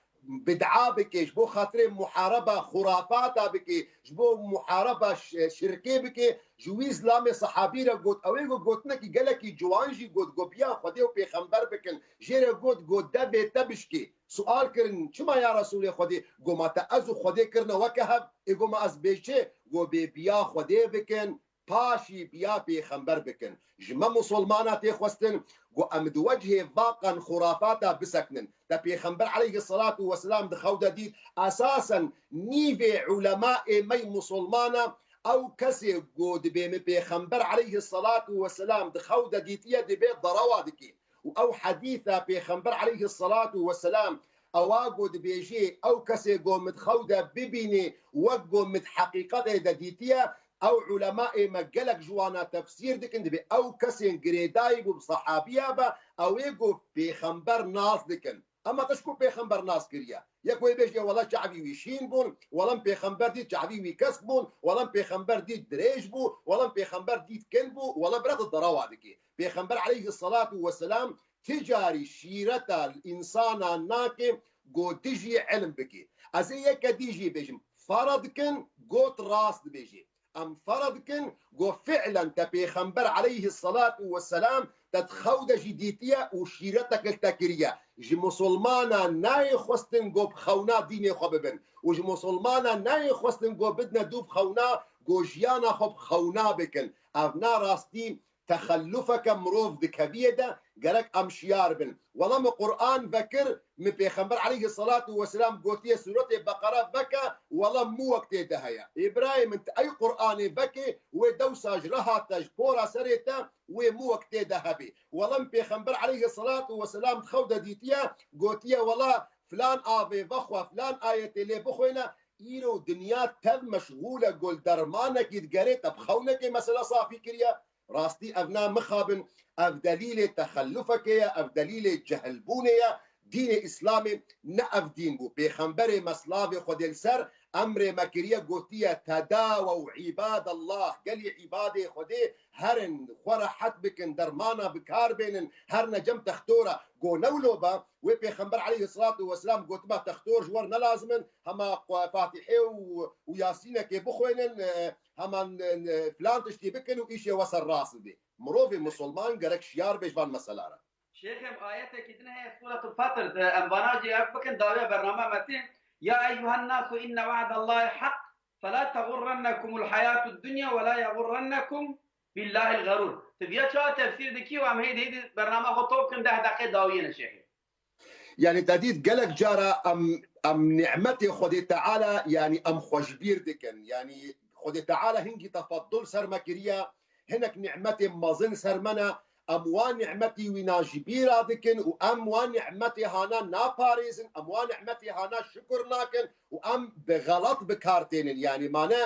bid'a bike, ji bo xatirê muhareba xurafata bike, ji bo muhareba ş-, şirkê bike, ji wî zilamê sehabî re got, ew ê got gotinekî gelekî ciwan jî got, got, "Biya Xwedê û Pêxember bikin." Jê re got, got, "Devê te bişkê." Sual kirin, "Çima ya Resûlê Xwedê?" Got, "Ma te ez û Xwedê kirine weke hev." Ê got, "Ma ez bê çi?" Got, "Bê biya Xwedê bikin, paşî biya pêxember bikin." Ji me musulmana tê xwestin ku em di wecihê vaqan xurafata biseknin. Te pêxember aleyhisselatu vesselam di xew de dît, esasen nîvê ulemaê me musulmana, ew kesê ku dibê min pêxember aleyhisselatu vesselam di xew de dîtiye, dibê derewa dikê. Û ew hedîsa pêxember aleyhisselatu vesselam, ewa ku dibêjê, ew kesê ku min di xew de bibînê, wek ku min di heqîqetê de dîtiye, Ew ulemaê me gelek ji wana tefsîr dikin, dibê ew kesên girêdayî bû bi sehabiya be, ew ê ku pêxember nas dikin. Ema te ji ku pêxember nas kiriye? Yek wê bêje, wela çavî wî şîn bûn, wela min pêxember dît çavî wî kesk bûn, wela min pêxember dît dirêj bû, wela min pêxember dît kin bû, wela bira tu derewa dikî. Pêxember aleyhisselatu vesselam ti carî şîreta li însana nake go dijî ilm bikî. Ez ê yeke dî jî bêjim, fera dikin, got rast dibêjî. Em fera dikin go fi'len te pêxember aleyhisselatu vesselam te di xew de jî dîtiye û şîretek li te kiriye. Ji misilmana nayê xwestin go bi xewna dînê xwe bibin û ji misilmana nayê xwestin go bidine dû bi xewna, go jiyana xwe bi xewna bikin. Ev na rastî texellufeke mirov dikeviyê de gerek em şiyar bin. Wela min Quran vekir, min Pêxember aleyhisselatu vesselam gotiye sûretê Beqere veke, wela mû wek tê de heye. Ê birayê min, tu ey Quranê vekê, wê dewsa ji reha te, ji pora serê te, wê mû wek tê de hebê. Wela min Pêxember aleyhisselatu vesselam di xew de dîtiye, gotiye, wela filan avê vexwe, filan ayetê lê bixwêne, îro dinya tev meşxûl e, gol dermanekî digerê te bi xewnekê mesele safî kiriye. Rastî ev na mixabin, ev delîlê texellufekê ye, ev delîlê cehilbûnê ye. Dînê Îslamê ne ev dîn bû. Pêxemberê me, silavê Xwedê li ser, emrê me kiriye, gotiye, "Tedawew îbadallah." Gelî îbadê Xwedê herin, xwe rehet bikin, dermana bi kar bênin, herine cem textora. Go ne wilo be, wê Pêxember aleyhisselatu vesselam gotiba, textor ji we re ne lazim in, hema Fatîhê û, û Yasînekê bixwênin, e, heman, e, filan tiştî bikin û îşê we ser rast bibê. Mirovê misilman gerek şiyar bê ji van mesela re. Şêxê min, ayetekî din heye, Sûretul Fetir, em vana jî ev bikin dawiya bername me tê. Ya eyyuhen nasu inne wa'dallahi hak, fela teğurrennekumul hayatud dunya ve la yeğurrennekum billahil gharur. Tu viya çawa tefsîr dikî û em hêdî hêdî bername xwe top kin, deh deqê dawiyê ne şêxê. Yani te dît gelek cara em, em nimetê Xwedê Teala, yani em xwe ji bîr dikin. Yani Xwedê Teala hingî tefaddul ser me kiriye, hinek nimetê mezin ser me ne. Em wan nimetî wîna ji bîra dikin û em wan nimetê hana naparêzin, em wan nimetê hana şukir nakin û em bi xelet bi kar tênin. Yani mane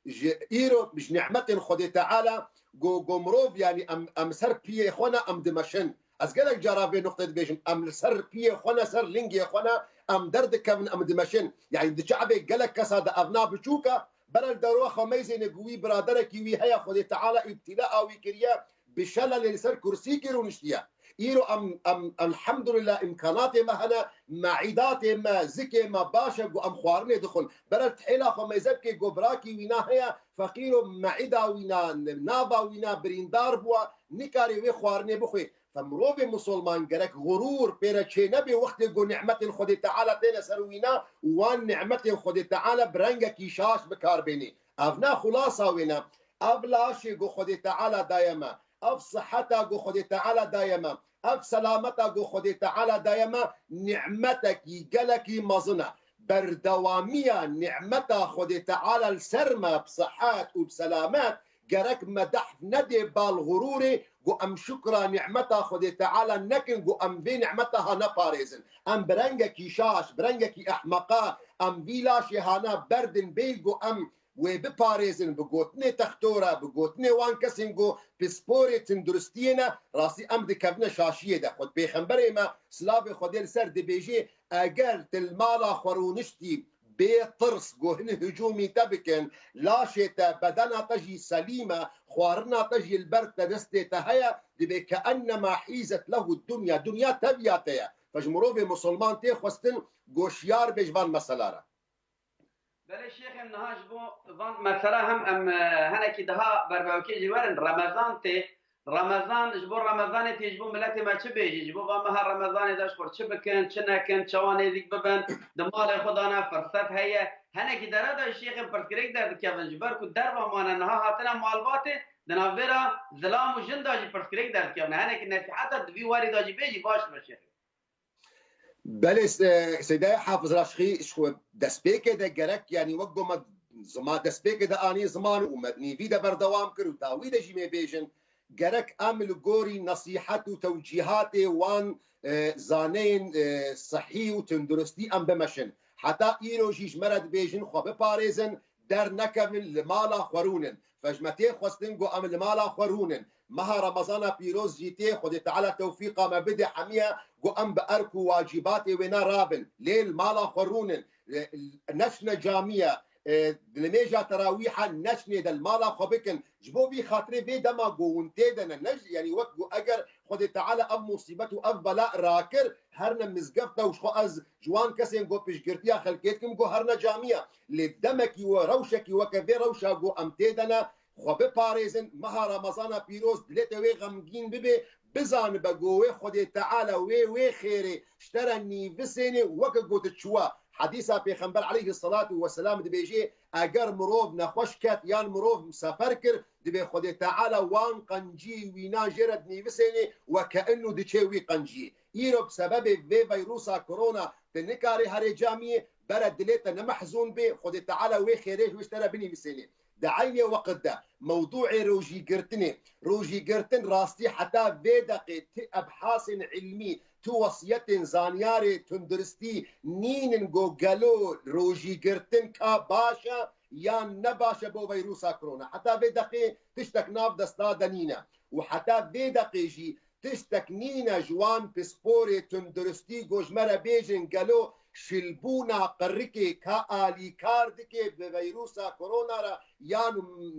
ji îro ji nimetên Xwedê Teala go, go mirov, yani em, em ser piyê xwe ne, em dimeşin. Ez gelek cara vê nuqtê dibêjim, em li ser piyê xwe ne, ser lingê xwe ne, em derdikevin, em dimeşin. Yani di çavê gelek kesa de ev na biçûk e, bere li derwa xwe meyzêne ku wî biraderekî wî heye, Xwedê Teala îbtîla wî kiriye, bi şelelê li ser kursîkê rûniştiye. Îro em, em, elhamdulillah, îmkanatê me hene, meîdatê me, zikê me baş e, ku em xwarinê dixwin. Bere li tihêla xwe meyze bike, ku birakî wîna heye, feqîr û meîda wîna, nava wîna birîndar bûwa, nikarê wê xwarinê bixwê. Fe mirovê misilman gerek xurûr pê re çênebê wextê ku nimetên Xwedê Teala têne ser wîna û wan nimetên Xwedê Teala bi rengekî şaş bi kar bênê. Ev ne xulasa wê ne. Ev laşê ku Xwedê Teala daye me, ev siheta ku Xwedê Teala daye me, ev selameta ku Xwedê Teala daye me, nimetekî gelekî mezin e. Berdewamiya nimeta Xwedê Teala li ser me bi sihet û bi selamet, gerek me dehf nedê bal xurûrê, ku em şukra nimeta Xwedê Teala nekin, ku em vê nimeta ha neparêzin. Em bi rengekî şaş, bi rengekî ehmeqa, em vî laşê hana berdin bêy, ku em wê biparêzin, bi gotinê textora, bi gotinê wan kesên ku pisporê tunduristiyê ne, rastî em dikevine şaşiyê de. Xwed pêxemberê me, silavê Xwedê li ser, dibêjê, eger tu li mala xwe rûniştî bê tirs ku hin hicûmî te bikin, laşê te, bedena te jî selîm e, xwarina te jî li ber te, destê te heye, dibê ke ennema hîzet lehu dunya, dunya teviya te ye. Fe ji mirovê misilman tê xwestin ku şiyar bê ji van mesela re. Belê şêxê min, niha ji bo van mesela hem em, e, henekî daha berbewkê jî werin. Remezan tê. Remezan, ji bo Remezanê tê ji bo miletê me çi bêjî? Ji bo van meha Remezanê de ji xwe çi bikin, çi nekin, çawa nêzîk bibin? Di malê xwe de ne firset heye. Henekî dere de jî şêxê pirsgirêk derdikevin. Ji ber ku derva mane, niha hatine malbatê, di navbêra zilam û jin de jî pirsgirêk derdikevin. Henekî nesîheta di vî warî de jî bêjî baş dibe şêxê. Belê, se-, Seydayê Hafiz Reşxî ji xwe destpêkê de gerek, yanî wek ku me zima-, destpêkê de anî ziman û me di nîvî de berdewam kir û dawî de jî mê bêjin, gerek em li gorî nesîhet û tewcîhatê wan, e, zaneyên, e, sihî û tunduristî em bimeşin. Heta îro jî ji me re dibêjin xwe biparêzin, dernekevin, li mala xwe rûnin. Fe ji me tê xwestin ku em li mala xwe rûnin. Meha Remezana pîroz jî tê, Xwedê Teala tewfîqa me bide hemiye ku em bi erk û wacîbatê wêne rabin. Lê li mala xwe rûnin. E, neçine camiye, e, nimêja terawîha neçinê de li mala xwe bikin. Ji bo vî xatirê vê dema ku hûn tê de ne, ne, yanî wek ku eger Xwedê Teala ev musîbet û ev bela rakir, herne mizgefta û ji xwe ez ji wan kesên ku piştgirtiya xelkê dikim ku herne camiya. Lê demekî we rewşekî weke vê rewşa ku em tê de ne, xwe biparêzin, meha Remezana pîroz dilê te wê xemgîn bibe, bizanibe ku wê Xwedê Teala wê, wê xêrê ji te re nîvisênê weke ku tu çûwa. Hedîsa Pêxember aleyhisselatu vesselam dibêje, eger mirov nexweş ket yan mirov sefer kir, dibê Xwedê Teala wan qenciyê wîna jê re dinîvisênê, weke inû diçê wî qenciyê. Îro bi sebebê vê veyrusa korona tu nikarî herê camiyê, bere dilê te nemehzûn bê, Xwedê Teala wê xêrê ji te re binîvisênê. Di eynê weqt de mewdûê rojîgirtinê, rojîgirtin rastî heta vê deqê ti ebhasên ilmî, ti wesiyetên zanyarê tunduristî nînin ku gelo rojîgirtin ka baş e yan ne baş e bo veyrusa korona. Heta vê deqê tiştek nav desta de nîne. Û heta vê deqê jî tiştek nîne ji wan pisporê tunduristî ku ji me re bêjin gelo şilbûna qirikê ka alîkar dike bi veyrusa korona re yan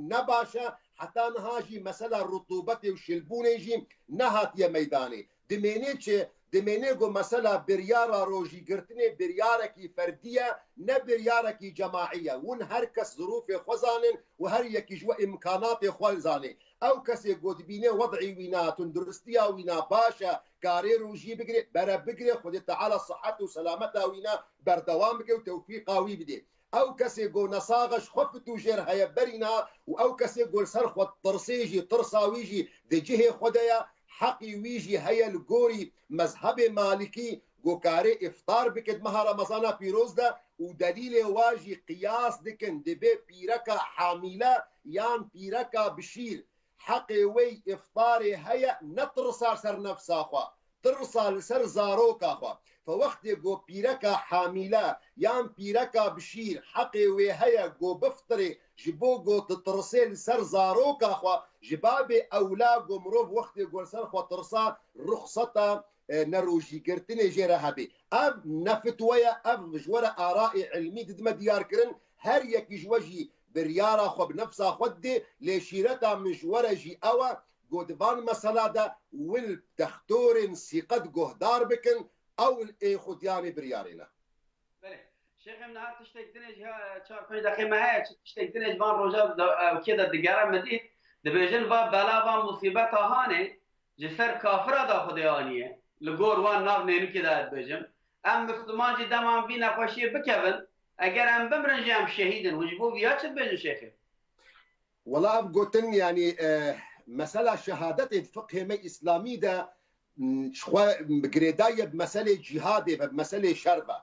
ne baş e, heta niha jî mesela rutûbetê û şilbûnê jî nehatiye meydanê. Dimênê çi? Dimênê ku mesela biryara rojîgirtinê biryarekî ferdî ye, ne biryarekî cemaî ye. Hûn her kes zirûfê xwe zanin û her yekî ji we îmkanatê xwe zanê. Ew kesê ku dibîne wed'î wîna, tunduristiya wîna baş e, karê rojî bigire, bere bigire, Xwedê Teala sihet û selameta wîna berdewam bike û tewfîqa wî bidê. Ew kesê ku nesax e ji xwe fitû jêr heye berî niha û ew kesê ku li ser xwe tirsê jî, tirsa wî jî di cihê xwe de ye, heqî wî jî heye li gorî mezhebê Malikî ku karê îftar bike di meha Remezana pîroz de û delîlê wa jî qiyas dikin, dibê pîreka hamîle yan pîreka bi şîr. Heqê wê îftarê heye, ne tirsa li ser nefsa xwe, tirsa li ser zaroka xwe. Fe wextê ku pîreka hamîle yan pîreka bi şîr heqê wê heye ku biftirê, ji bo ku ditirsê li ser zaroka xwe, ji babê ewla ku mirov wextê ku li ser xwe tirsa, ruxseta, e, nerojîgirtinê jê re hebe. Ev ne fitwe ye, ev ji we re araê ilmî didime diyar kirin. Her yekî ji we jî biryara xwe bi nefsa xwe didê, lê şîreta min ji we re jî ew e, ku di van mesela de wil textorên sîqet guhdar bikin, ew ê xudiyanê biryarê ne. Belê. Şêxê min, niha tiştek din e ji he-, çar pênc deqê me heye, çi tiştek din e ji van roja da-, ew kê de digere min dît, dibêjin va bela, va musîbeta hanê ji ser kafira da Xwedê aniye. Li gor wan nav nênûkê de ez dibêjim. Em Misliman jî dema em vî nexweşiyê bikevin, eger em bimrin jî em şehîd in. Hûn ji bo viya çi dibêjin şêxê? Wela ev gotin, yanî, e, mesela şehadetê di fiqhê me îslamî de, m, ji xwe girêdayî ye bi meselê cîhadê ve, bi meselê şer ve.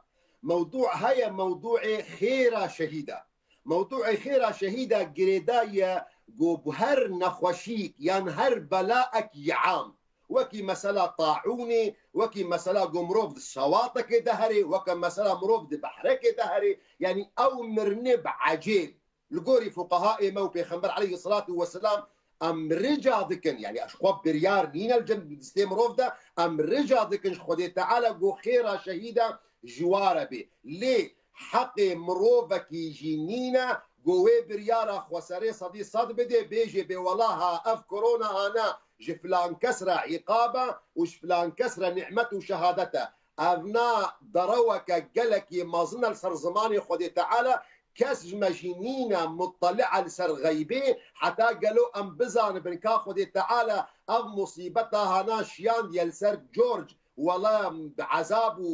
Mewdû heye, mewdûê xêra şehîda. Mewdûê xêra şehîda girêdayî ye ku bi her nexweşîk yan her belaekî am, wekî mesela taûnê, wekî mesela ku mirov di sewatekê de herê, weke mesela mirov di behrekê de herê, yanî ew mirine bi ecêl. Li gorî fuqehaê me û Pêxember aleyhisselatu vesselam, em rica dikin, yanî ji xwe biryar nîne li cem distê mirov de, em rica dikin ji Xwedê Teala ku xêra şehîda ji wa re bê. Lê heqê mirovekî jî nîne ku wê biryara xweserê sedî sed bidê, bêjê bê wela ha ev korona hane ji filan kes re îqab e û ji filan kes re nîmet û şehadet e. Evna dereweke gelekî mezin e li ser zimanê Xwedê Teala, kes ji me jî nîne mutteli'a li ser xeybê, heta gelo em bizanibin ka Xwedê Teala ev musîbeta hana şiyandiye li ser George, wela bi ezab û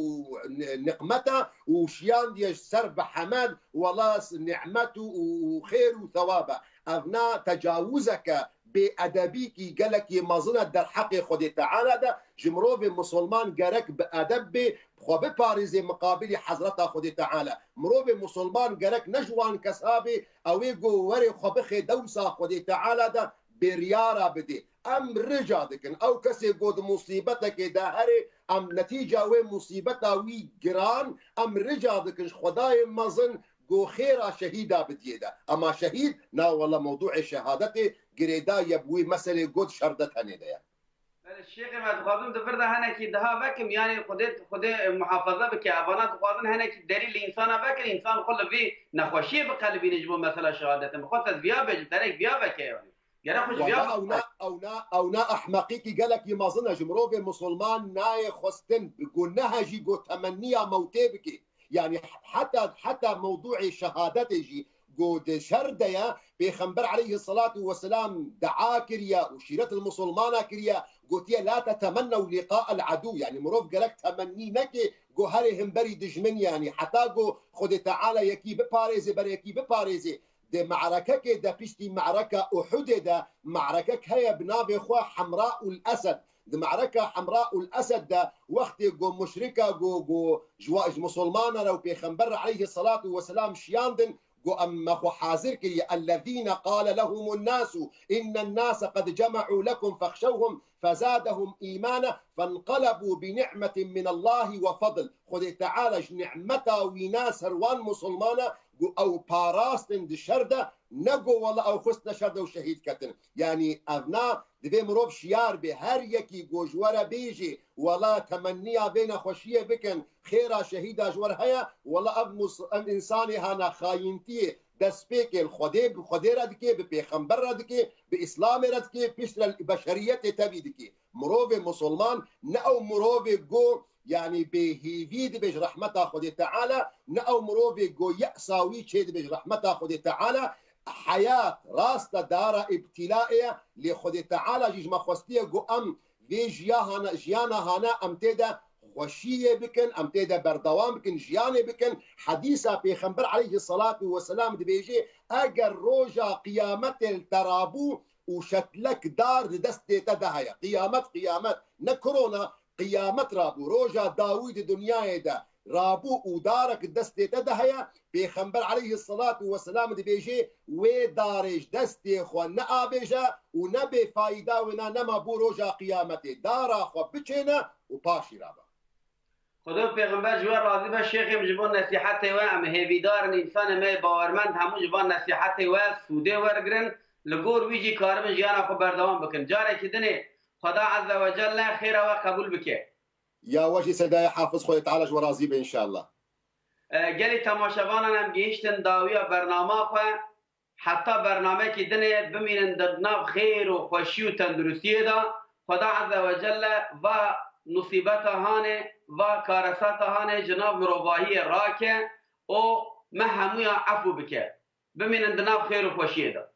ni-, niqmeta û şiyandiye ji ser bi Hemed, wela s-, ni'met û, û, û xêr û thewab e. Evna tecawuzeke bêedebîkî gelekî mezin e derheqê Xwedê Teala de. Ji mirovê misilman gerek bi edeb bê, xwe biparêzê miqabilî Hezreta Xwedê Teala. Mirovê misilman gerek ne ji wan kesa bê, ew ê ku werê xwe bixê dewsa Xwedê Teala de, biryara bidê. Em rica dikin, ew kesê ku di musîbetekê de herê, em netîca wê musîbeta wî giran, em rica dikin ji Xwedayê mezin go xêra şehîda bidiyê de. Ama şehîd, na wela mewdûê şehadetê girêdayî ye bi wî meselê go di şer de tenê de ye. Belê, şêxê me, dixwazim di vir de henekî daha vekim, yanî Xwedê, Xwedê muhafaza bike. Evana dixwazin henekî derî li însana vekin, însan xwe li vî nexweşiyê biqelibîne ji bo mesela şehadetê. Min xwest ez viya bêjim, tenek viya veke yanî. Gerek xwe ji viya Wala ewna, ewna, ewna ehmeqîkî gelekî mezin e. Ji mirovê misilman nayê xwestin, bi guneh e jî go temenniya mewtê bike. Yani heta, heta mewdûê şehadetê jî go di şer de ye, Pêxember aleyhissalatu vesselam dua kiriye û şîret li misilmana kiriye, gotiye, "La tetemennew liqa el adu." Yani mirov gerek temennî neke go herê himberî dijmin, yani heta go Xwedê Teala yekî biparêzê, ber yekî biparêzê. Di me'rekekê de, piştî me'reka Uhudê de, me'rekek heye bi navê xwe Hemra ul Esed. Di me'reka Hemra ul Esed de, wextê go muşrika go, go ji wa-, ji misilmana re û Pêxember re aleyhissalatu vesselam şiyandin, go em me xwe hazir kiriye. Ellezîne qale lehumun nasu inne nase qed cema'u lekum fexşewhum fezadehum îmana fenqelebu bi ni'metin min Allahi ve fadl. Xwedê Teala ji nimeta wî na ser wan misilmana go ew parastin di şer de, ne go wela ew xistine şer de û şehîd ketin. Yani evna divê mirov şiyar bê. Her yekî go ji we re bêjê, wela temenniya vê nexweşiyê bikin, xêra şehîda ji we re heye, wela ev mus-, ev însanê hana xayîntiyê destpêkê li Xwedê, bi Xwedê re dike, bi Pêxember re dike, bi Îslamê re dike, piştre li beşeriyetê tevî dike. Mirovê misilman ne ew mirovê go, yani bêhîvî dibe ji rehmeta Xwedê Teala, ne ew mirovê go ye'sa wî çê dibe ji rehmeta Xwedê Teala. Heyat rast e, dara îbtîlayê ye, lê Xwedê Teala jî ji me xwestiye go em vê jiya hana, jiyana hana em tê de xweşiyê bikin, em tê de berdewam bikin, jiyanê bikin. Hedîsa Pêxember aleyhissalatu vesselam dibêje, eger roja qiyametê li te rabû û şetlek dar di destê te de heye, qiyamet, qiyamet, ne korona, qiyamet rabû, roja dawî di dinyayê de rabû û darek di destê te de heye, Pêxember aleyhissalatu vesselam dibêje, wê darê ji destê xwe neavêje û ne bêfayda wêna nema bû roja qiyametê. Dara xwe biçêne û paşî rabe. Xwedê û Pêxember ji we razî be, şêxê min, ji bo nesîhetê we. Em hêvîdar in, însanê me yê bawermend hemû ji van nesîhetê we sûdê wergirin, li gor wî jî karibin jiyana xwe berdewam bikin. Carekî dinê Xweda Azze ve Celle xêra we qebûl bike. Ya we jî Seydayê Hafiz, Xwedê Teala ji we razî be înşallah. E, gelî temaşevanan, em gihîştin dawiya bernama xwe. Heta bernamekî dinê bimînin di nav xêr û xweşî û tenduristiyê de. Xweda Azze ve Celle va musîbeta hanê, va karesata hanê ji nav mirovahiyê rake û me hemûya efû bike. Bimînin di nav xêr û xweşiyê de.